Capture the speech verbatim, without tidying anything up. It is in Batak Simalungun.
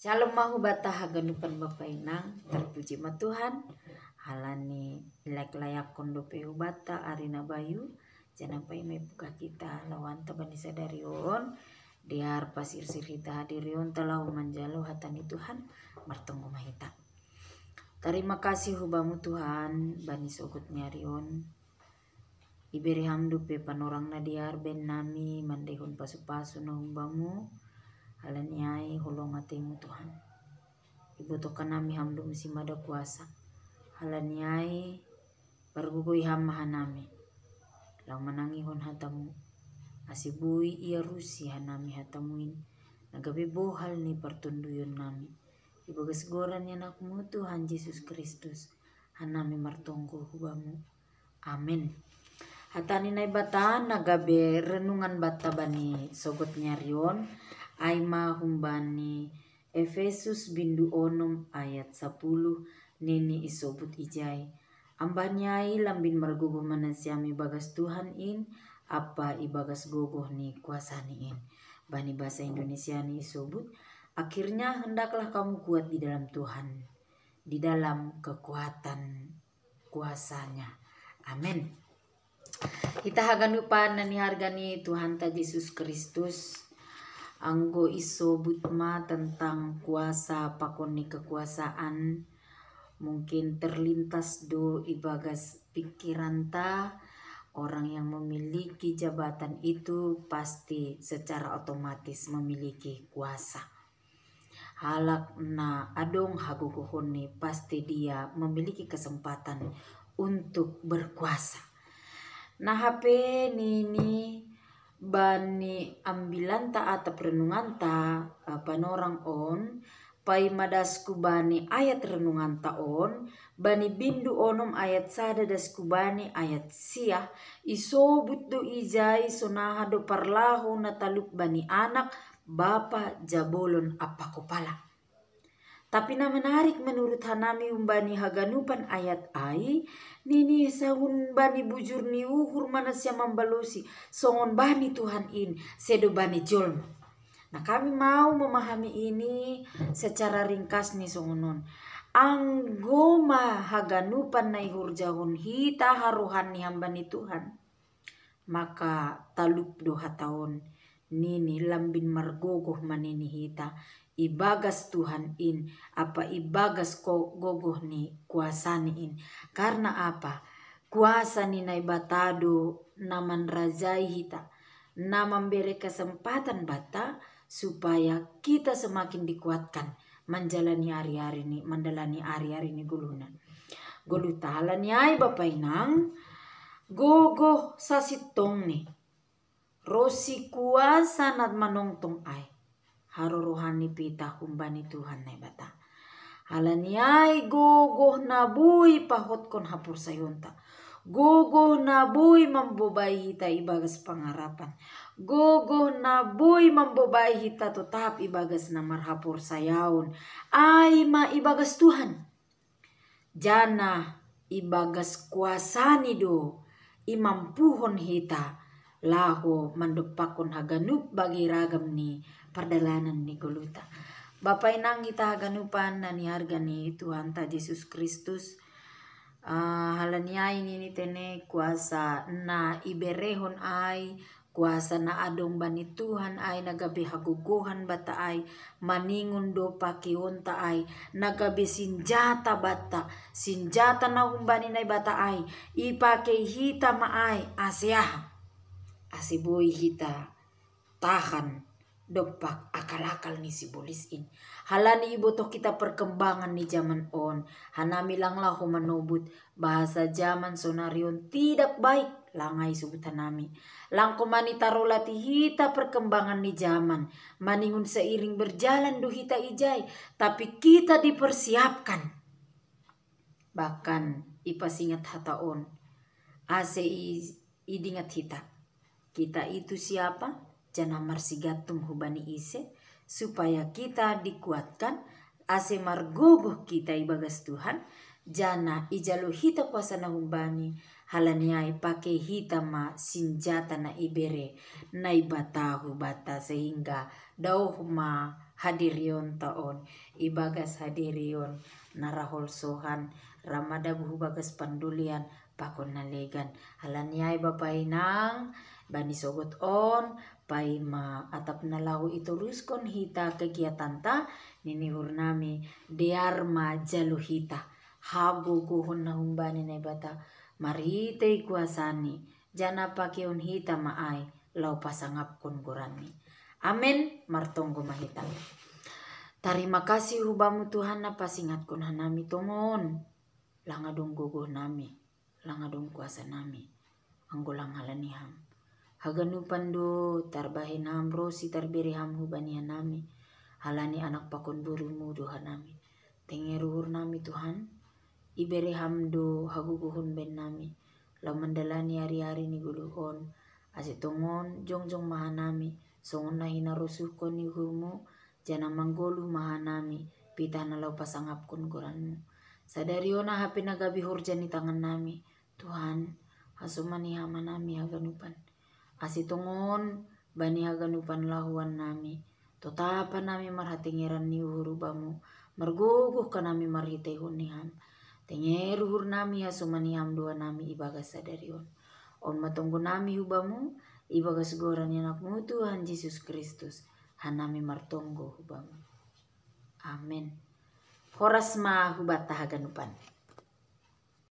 Shalom ma hubata haganupan bapa inang, terpuji ma Tuhan. Halani layak-layakkon dope hubata ari na bayu, janah paima ibuka kita lawanta bani sadari on, dear pasirsir hita hadiri on, talau manjalo hata ni Tuhan, martonggo ma hita. Tarima kasih hubamu Tuhan, bani sogot ni ari on. Ibere ham dope panorang na dear bahen nami mandaihon pasu-pasu na humbamu, halani ai holong atemu Tuhan. Ibotohkan nami ham do simada kuasa. Halani ai pargogoi ham ma hanami, laho manangihon hatamu, ase boi iarusi hanami hatamuin, na gabe bohal ni partonduyon nami. Ibagas goran ni anakmu Tuhan Jesus Kristus, hanami martonggo hubamu. Amen. Hata ni Naibata na gabe renungan banta bani sogot ni ari on, ai ma humbani Efesus bindu onom ayat sapuluh, nini isobut ijai: Ambahni ai lambin margogoh ma nasiam ibagas Tuhan in, ampa ibagas gogoh ni kuasani in. Bani bahasa Indonesiani isobut, akhirnya hendaklah kamu kuat di dalam Tuhan, di dalam kekuatan kuasanya. Amen. Hita haganupan na niharga ni Tuhanta Jesus Kristus, anggo isobut ma tentang kuasa pakon ni kekuasaan, mungkin terlintas do ibagas pikiranta, orang yang memiliki jabatan itu pasti secara otomatis memiliki kuasa. Halak na adong hagogohonni pasti dia memiliki kesempatan untuk berkuasa. Nah, hape nini bani ambilanta atap renunganta, eh, panorang on, paima dasku bani ayat renunganta on, bani bindu onom ayat sada dasku bani ayat sia, isobut do ijai sonaha do parlahou na talup bani anak, bapa, jabolon ampa kopala. Tapi na menarik menurut hanami humbani haganupan ayat ai, nini sahun bani bujur ni uhur ma nasiam mambalosi, songon bani Tuhan in, sedo bani jolma. Nah, kami mau memahami ini secara ringkas ni songon on. Anggo ma haganupan na ihorjahon hita harohan ni hamba ni Tuhan, maka talup do hata on, nini lambin margogoh ma nini hita ibagas Tuhan in, ampa ibagas ko gogoh ni kuasani in. Karna apa? Kuasa ni Naibata do na manrajai hita, na mambere kesempatan banta supaya kita semakin dikuatkan manjalani ari-ari ni, mandalani ari-ari ni goluhna. Goluhta, halani ai bapa inang, gogoh sasintongni ronsi kuasa na manongtong ai, harorohan ni pitah humbani Tuhan Naibata. Halani ai gogoh na boi pahotkon haporsayaonta, gogoh na boi mambobai hita ibagas pangarapan, gogoh na boi mambobai hita totap ibagas na marhaporsayaon, ai ma ibagas Tuhan. Janah ibagas kuasani do imampuhon hita laho mandompakkon haganup bage ragam ni pardalanan ni goluhta. Bapa inang hita haganupan na niharga ni Tuhanta Jesus Kristus, ah, halani ai nini tene kuasa na iberehon ai, kuasa na adong bani Tuhan ai, na gabe hagogohan banta ai, maningon do pakeonta ai, na gabe sinjata banta, sinjata na humbani Naibata ai, ipakei hita ma ai, ase aha? Ase boi hita tahan dompak akal-akal ni sibolis in. Halani ibotoh hita perkembangan ni jaman on, hanami lang laho manobut, bahasa jaman sonari on tidak baik, lang ai isobut hanami. Lang koma ni tarolati hita perkembangan ni jaman, maningon seiring berjalan do hita ijai, tapi kita dipersiapkan. Bahkan ipasingat hata on, ase i-, idingat hita, kita itu siapa, janah marsigantung hubani ise, supaya kita dikuatkan, ase margogoh kita ibagas Tuhan, janah ijalo hita kuasa na humbani, halani ai pakei hita ma sinjata na ibere Naibata hubanta, sehingga daoh ma Hadirionta on, ibagas hadirion na ra holsohan, ra madabu hubagas pandulian pakon na legan. Halani ai Bapa inang, bani sogot on, paima atap na laho itoruskon hita kegiatanta, nini uhur nami, dear ma jalo hita hagogohon na humbani Naibata marhitei kuasani, janah pakeon hita ma ai laho pasangapkon goranni. Amen. Martonggo ma hita. Tarima kasih hubamu Tuhan na pasingatkon hanami tongon. Lang adong gogoh nami, lang adong kuasa nami, anggo lang halani ham. Haganupan do tarbahen ham ronsi tarbere ham hubani hanami, halani anak pakon borumu do hanami. Tenger uhur nami Tuhan, ibere ham do hagogohon bahen nami, laho mandalani ari-ari ni goluh on, ase tongon jongjong ma hanami, songon na hinarosuhkon ni uhurmu, janah manggoluh ma hanami, pitah na laho pasangapkon goranmu. Sadari on aha pe na gabe horja ni tangan nami, Tuhan, hasomani ham hanami haganupan. Ase tongon bani haganupan lahoan nami, totap hanami marhatengeran ni uhur hubamu, margogoh hanami marhiteihon ni ham. Tenger uhur nami hasomani ham do hanami ibagas sadari on. On ma tonggo nami hubamu, ibagas goran ni anakmu Tuhan Jesus Kristus, hanami martonggo hubamu. Amen. Horas ma hubanta haganupan.